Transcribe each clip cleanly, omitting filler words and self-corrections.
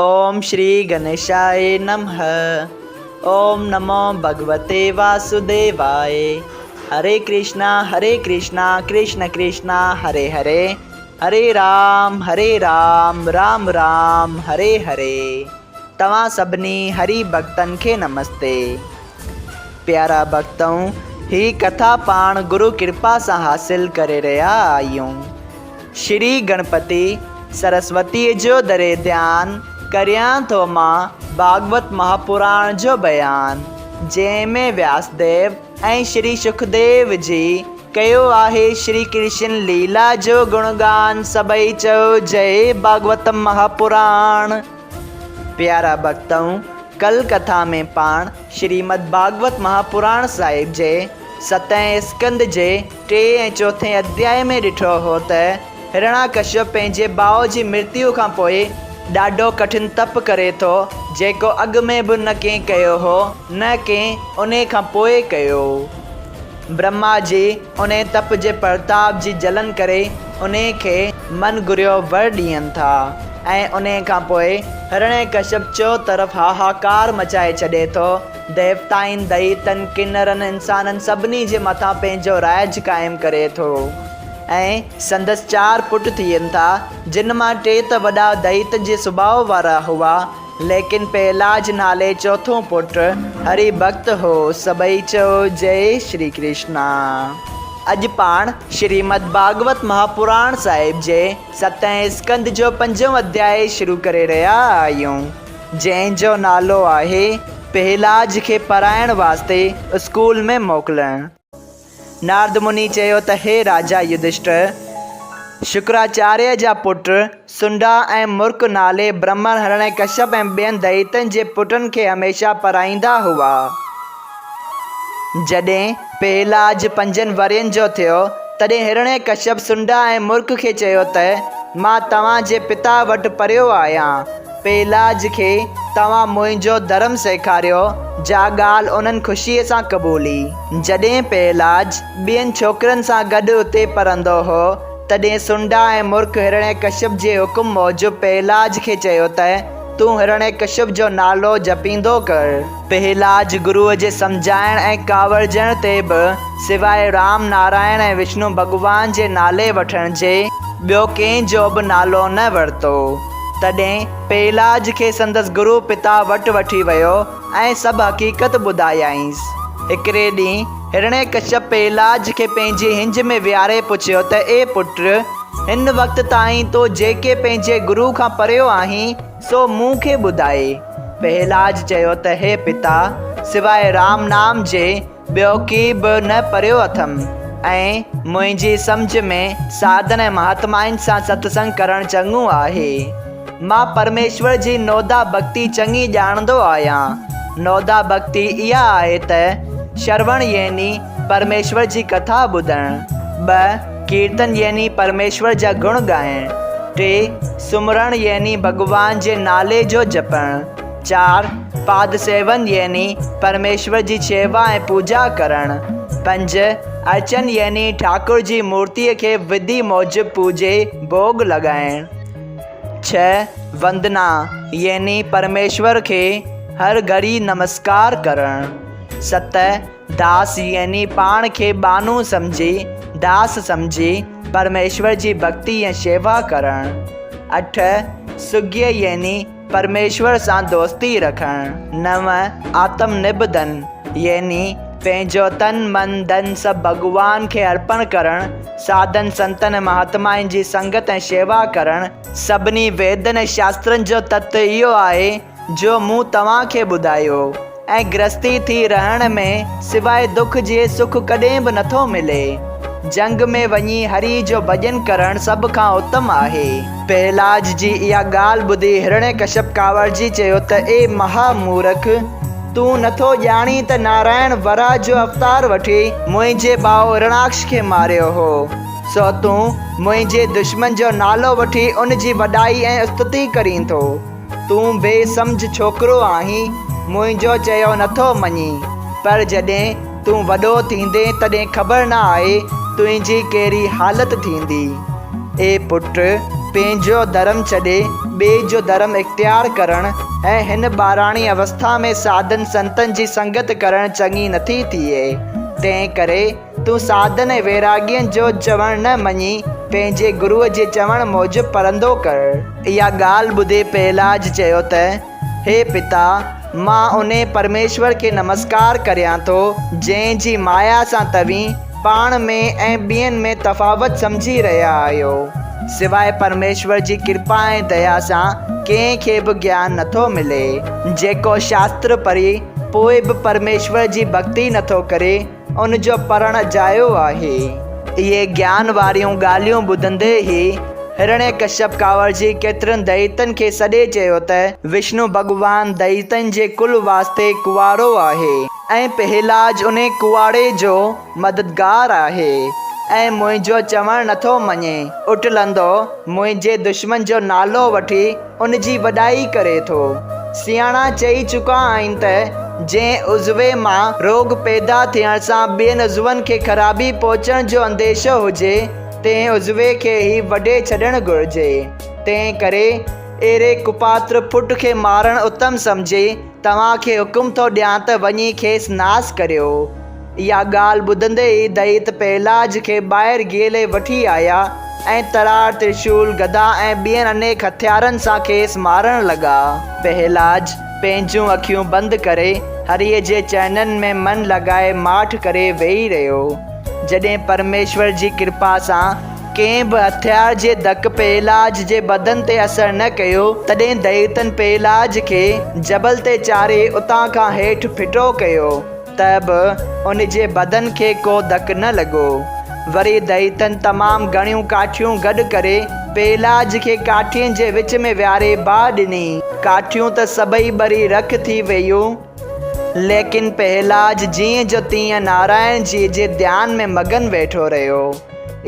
اوم شري گنيشاء نمھ اوم نمو ڀڳوتي واسوديواء هري ڪرشنا هري ڪرشنا ڪرشن ڪرشنا هري هري هري رام هري رام رام رام هري هري توهان سڀني هري ڀڳتن کي نمستي پيارا ڀڳتؤ هي ڪٿا پاڻ گرو ڪرپا سان حاصل ڪري رهيا آهيون. شري گڻپتي سرسوتيء جو دري ڌيان ڪريان ٿو مان ڀاڳوت مهاپراڻ جو بيان، جنهن ۾ وياسديو ۽ شري شڪديو جي ڪيو آهي شري ڪرشن ليلا جو گڻگان سڀئي چئو جئي ڀاڳوت مهاپراڻ. پيارا ڀڳتؤ! ڪل ڪٿا ۾ پاڻ شريمد ڀاڳوت مهاپراڻ صاحب جي ستين اسڪنڌ جي ٽئين ۽ چوٿين اڌياء ۾ ڏٺو هو ته هرڻاڪشيپ پنهنجي ڀاء جي مرتيو کان پوء ڏاڍو ڪٺن تپ ڪري ٿو، جيڪو اڳ ۾ به نه ڪنهن ڪيو هو، نه ڪنهن انهي کان پوء ڪيو. برهما جي انهي تپ جي پرتاب جي جلن ڪري انهي کي من گهريو ور ڏين ٿا ۽ انهي کان پوء هرڻيڪشيپ چؤطرف هاهاڪار مچائي ڇڏي ٿو. ديوتائن، دئيتن، ڪنرن، انسانن سڀني جي مٿان پنهنجو راڄ قائم ڪري ٿو ۽ سندس چار پٽ ٿين ٿا، جن مان ٽي ته وڏا دئيتن جي سڀاء وارا هئا، ليڪن پهلاج نالي چوٿون پٽ هري ڀڳت هو. سڀئي چئو جئي شري ڪرشنا. اڄ پاڻ شريمد ڀاڳوت مهاپراڻ صاحب جي ستين اسڪنڌ جو پنجون اڌيائي شروع ڪري رهيا آهيون. جنهن جو نالو آهي پهلاج کي پڙهائڻ واسطي اسڪول ۾ موڪلڻ. نارد مني چيو ته هي راجا يڌشٽر! شڪراچاريه جا پٽ سنڊا ۽ مرڪ نالي برهمڻ هرڻيڪشپ ۽ ٻين دئيتن جي پٽن کي هميشه پڙهائيندا هئا. جڏهن پهلاج پنجن ورهين جو ٿيو، تڏهن هرڻيڪشپ سنڊا ۽ مرڪ کي چيو ته، مان توهان جي پتا وٽ پريو آهيان. پهلاج کي توهان منهنجو ڌرم سيکاريو، جا ڳالهه انهن خوشيء سان قبولي. جڏهن پهلاج ٻين ڇوڪرن سان گڏ اتي پڙهندو هو، تڏهن سنڊا ۽ مرڪ هرڻيڪشپ جي حڪم موجب پهلاج کي چيو ته، تون هرڻيڪشپ جو نالو جپيندو ڪر. پهلاج گروء جي سمجهائڻ ۽ ڪاوڙجڻ تي به سواء رام نارائڻ ۽ وشنو ڀڳوان جي نالي وٺڻ جي ٻيو ڪنهن جو به نالو نه ورتو. تڏهن پهلاج کي سندس گرو پتا وٽ وٺي ويو ۽ سڀ حقيقت ٻڌايائينس. هڪڙي ڏينهن هرڻيڪشپ پهلاج کي پنهنجي هنج ۾ ويهاري پڇيو ته اي پٽ! هن وقت تائين تو جيڪي پنهنجي گرو کان پريو آهين، سو مون کي ٻڌائي. پهلاج چيو ته هي پتا! سواء رام نام جي ٻيو ڪي به نه پريو اٿم ۽ منهنجي سمجهه ۾ ساڌن ۽ مهاتمائن سان ستسنگ ڪرڻ چڱو آهي. مان پرميشور جي نودا ڀڳتي چڱي ڄاڻندو آهيان. نودا ڀڳتي اها آهي ته شروڻ يعني پرميشور جي ڪٿا ٻڌڻ، ٻه ڪيرتن يعني پرميشور جا گڻ ڳائڻ، ٽي سمرڻ يعني ڀڳوان جي نالي جو جپڻ، چار پاد سيون يعني پرميشور جي شيوا ۽ پوڄا ڪرڻ، پنج ارچن يعني ٺاڪر جي مورتيء کي وڌي موجب پوڄي ڀوڳ لڳائڻ، ڇهه وندنا يعني پرميشور کي هر گهڙي نمسڪار ڪرڻ، ست داس يعني پاڻ کي ٻانهو سمجهي، داس سمجهي، پرميشور جي ڀڳتي ۽ شيوا ڪرڻ. اٺ. سگهيه يعني پرميشور سان دوستي رکڻ. نو. آتم نبدن يعني پنهنجو تن، من، ڌن سڀ ڀڳوان کي ارپڻ ڪرڻ، ساڌن سنتن ۽ مهاتمائن جي سنگت ۽ شيوا ڪرڻ. سڀني ويدن ۽ شاسترن جو تت اهو آهي جو مون توهان کي ٻڌايو ۽ گرهستي ٿي رهڻ ۾ سواء دک جي سک ڪڏهن به نٿو ملي. جنگ ۾ وڃي هري جو ڀڄن ڪرڻ سڀ کان اتم آهي. پهلاج جي اها ڳالهه ٻڌي هرڻيڪشپ ڪاوڙجي چيو ته اي مها مورک! تون نٿو ڄاڻين ته نارائڻ وراهه جو اوتار وٺي منهنجي ڀاء هرڻاڪش کي ماريو هو، سو تون منهنجي دشمن جو نالو وٺي ان جي وڏائي ۽ استتي ڪرين ٿو. تون بي سمجهه ڇوڪرو آهين، منهنجو چيو نٿو مڃين، پر جڏهن تون وڏو ٿيندين تڏهن خبر نه آهي تنهنجي ڪهڙي حالت ٿيندي. اي پٽ! پنهنجو ڌرم ڇڏي ٻئي جو ڌرم اختيار ڪرڻ ۽ هن ٻاراڻي اوسٿا ۾ ساڌن سنتن جي سنگت ڪرڻ چڱي نٿي ٿئي. تنهن ڪري تون ساڌن ۽ ويراڳين جو چوڻ نه مڃي پنهنجي گروء جي چوڻ موجب پرندو ڪر. اها ڳالهه ٻڌي پهلاج چيو ته، هي پتا! مان انهي پرميشور کي نمسڪار ڪريان ٿو، جنهن جي مايا سان توهين پاڻ ۾ ۽ ٻين ۾ تفاوت سمجهي رهيا آهيو. سواء پرميشور جي ڪرپا ۽ ديا سان ڪنهن کي به گيان نٿو ملي. جيڪو شاستر پڙهي پوء به پرميشور جي ڀڳتي نٿو ڪري، ان جو پڙهڻ اجايو آهي. اهي گيان واريون ڳالهيون ٻڌندي ئي هرڻيڪشپ ڪاوڙجي ڪيترن دئيتن کي سڏي چيو ته. وشنو ڀڳوان دئيتن جي ڪل واسطي ڪنوارو آهي ۽ پهلاج انهي ڪنواري جو مددگار آهي ۽ منهنجو چوڻ نٿو مڃي. اٽلندو منهنجي دشمن جو نالو وٺي ان جي وڏائي ڪري ٿو. سياڻا چئي چڪا آهن ته جنهن عضوي مان روڳ پيدا ٿيڻ سان ٻين عضون کي خرابي پهچڻ جو انديشو هجي، تنهن عضوي کي ئي وڍي ڇڏڻ گهرجي. تنهن ڪري اهڙي ڪپاتر ڦٽ کي مارڻ اتم سمجهي توهان کي حڪم ٿو ڏيان ته وڃي کيس ناس ڪريو. اها ڳالهه ٻڌندي ئي دئيت پهلاج کي ٻاهر گهيلي وٺي آيا ۽ ترار، ترشول، گدا ۽ ٻين انيڪ هٿيارن سان کيس مارڻ لڳا. پهلاج پنهنجون اکيون بند ڪري هريء جي چرنن ۾ من لڳائي ماٺ ڪري ويهي رهيو. جڏهن پرميشور جي ڪرپا سان ڪنهن به هٿيار جي ڌڪ پهلاج جي بدن تي اثر نه ڪيو، تڏهن دئيتن پهلاج کي جبل تي چاڙهي اتان کان هيٺ ڦٽو ڪيو. ته به ان جي بدن کي ڪو ڌڪ نه لڳو. وري دئيتن تمام گهڻيون ڪاٺيون گڏ ڪري پهلاج کي ڪاٺين جي وچ ۾ ويهاري باهه ڏني. ڪاٺيون ته سڀئي ٻري رک ٿي ويون، ليڪن پهلاج جيئن جو تيئن نارائڻ جيء جي ڌيان ۾ مگن ويٺو رهيو.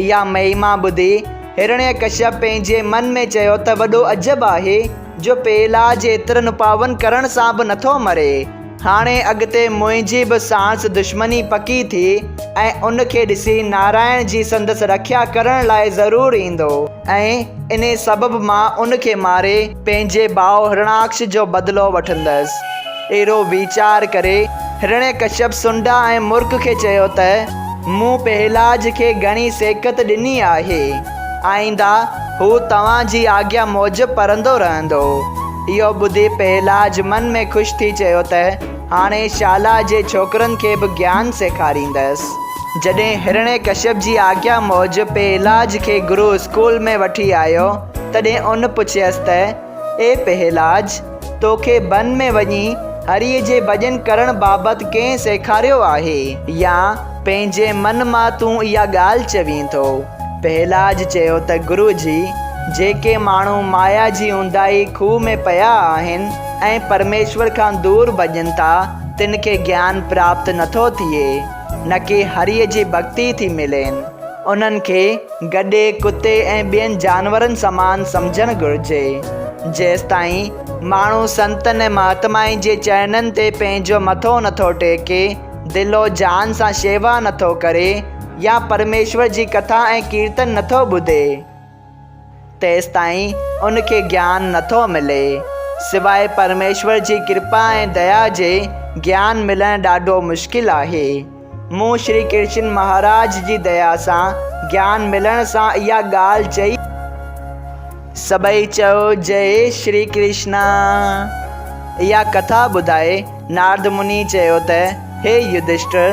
اها مهما ٻڌي هرڻيڪشپ پنهنجي من ۾ چيو ته وڏو عجب آهي جو پهلاج ايترن اپاون ڪرڻ سان به نٿو مري. هاڻي اڳتي منهنجي به ساڻس دشمني پڪي ٿي ۽ ان کي ڏسي نارائڻ جي سندس رکيا ڪرڻ لاء ضرور ايندو ۽ انهي سبب مان ان کي ماري پنهنجي ڀاء هرڻاڪش جو بدلو وٺندس. اهڙو ويچار ڪري هرڻيڪشپ سنڊا ۽ مرڪ کي چيو ته، مون پهلاج کي گهڻي سيکت ڏني آهي. آئنده هو توهان جي آگيا موجب پرندو رهندو. اهو ٻڌي پهلاج من ۾ خوش ٿي چيو ته هاڻي شالا جي ڇوڪرن کي به گيان سيکاريندس. جڏهن هرڻيڪشپ جي آگيا موجب پهلاج کي گرو اسڪول ۾ وٺي آيو، تڏهن ان پڇيس ته، اي پهلاج! توکي بن ۾ وڃي هريء جي ڀڄن ڪرڻ بابت ڪنهن سيکاريو آهي يا پنهنجي من مان تون اها ڳالهه چوين ٿو؟ پهلاج چيو ته گرو جي، جيڪي ماڻهو مايا جي اونداهي کوهه ۾ پيا آهن ۽ پرميشور کان دور ڀڄن ٿا، تن کي گيان پراپت نٿو ٿئي، نڪي هريء جي ڀڳتي ٿي ملين. انهن کي گڏي، ڪتي ۽ ٻين جانورن سمان سمجهڻ گهرجي. جيستائين ماڻهو سنتن ۽ مهاتمائن جي چرنن تي پنهنجو مٿو نٿو ٽيڪي، دل و جان سان شيوا نٿو ڪري يا پرميشور جي ڪٿا ۽ ڪيرتن نٿو ٻڌي، تيستائين ان کي گيان نٿو ملي. سواء پرميشور جي ڪرپا ۽ ديا جي گيان ملڻ ڏاڍو مشڪل آهي. مون شري ڪرشن مهاراج جي ديا سان گيان ملڻ سان اها ڳالهه چئي. سڀئي چئو جئي شري ڪرشنا. اها ڪٿا ٻڌائي نارد مني چيو ته، هي يڌشٽر!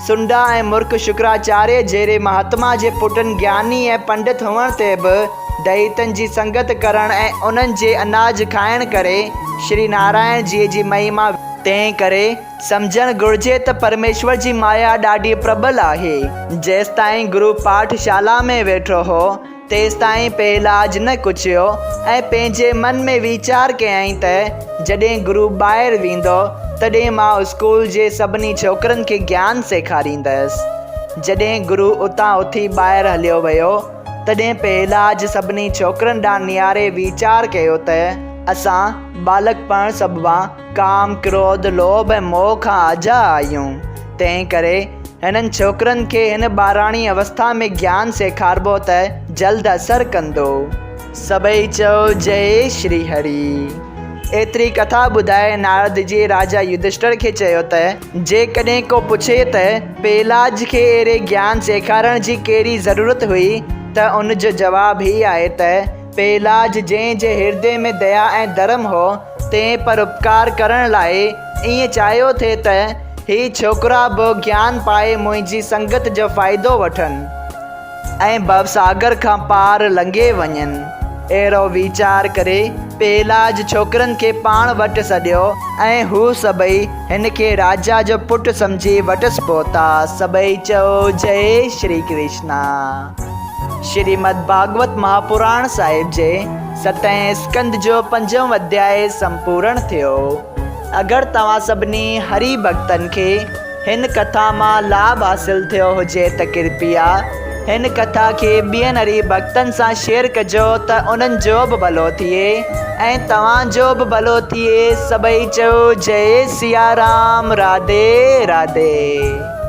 سنڊا ۽ مرڪ شڪراچاريه جهڙي مهاتما جي پٽن گياني ۽ پنڊت هئڻ تي به دئيتن جي سنگت ڪرڻ ۽ انهن جي اناج کائڻ ڪري شري نارائڻ جيء جي مهيما تنهن ڪري سمجهڻ گهرجي ته پرميشور جي مايا ڏاڍي پرٻل آهي. جيستائين گرو پاٺ شالا ۾ ويٺو هو، تيستائين پهلاج نه ڪڇيو ۽ پنهنجي من ۾ ويچار ڪيائين ته جڏهن گرو ٻاهر ويندو، تڏهن مان اسڪول جي سڀني ڇوڪرن کي گيان سيکاريندس. جڏهن گرو اتان اٿي ٻاهر هليو ويو، تڏهن پهلاج سڀني ڇوڪرن ڏانهن نهاري ويچار ڪيو ته اسان ٻالڪپڻ سببان ڪام، ڪروڌ، لوڀ ۽ موهه کان آجا آهيون، تنهن ڪري هنن ڇوڪرن کي هن ٻاراڻي اوسٿا ۾ گيان سيکاربو ته جلد اثر ڪندو. سڀئي چئو جئي شري هري. ايتري ڪٿا ٻڌائي نارد جي راجا يڌشٽر کي چيو ته جيڪڏهن ڪو پڇي ته پهلاج کي اهڙي گيان سيکارڻ جي ڪهڙي ضرورت هئي ته ان جو جواب هي آهي ته پهلاج جنهن جي هردي ۾ ديا ۽ ڌرم هو تنهن پر اپڪار ڪرڻ لاء ائين چاهيو ٿي ته هي ڇوڪرا به گيان پائي منهنجي سنگت جو فائدو وٺن. ۽ ڀوساگر کان پار لنگهي وڃن. اهڙو ويچار ڪري پهلاج ڇوڪرن کي پاڻ وٽ سڏيو ۽ هو سڀئي هن کي راجا جو پٽ سمجهي وٽس پهتا. سڀئي چئو جئي شري ڪرشنا. شريمد ڀاڳوت مهاپراڻ صاحب جي ستين اسڪنڌ جو پنجون اڌيائي سمپورڻ ٿيو. اگر توهان سڀني هري ڀڳتن کي هن ڪٿا مان لاڀ حاصل ٿيو هجي ته ڪرپيا هن ڪٿا کي ٻين هري ڀڳتن سان شيئر ڪجو ته انهن جو به ڀلو ٿئي ۽ توهان جو به ڀلو ٿئي سڀئي چئو جئي سيارام راڌي راڌي.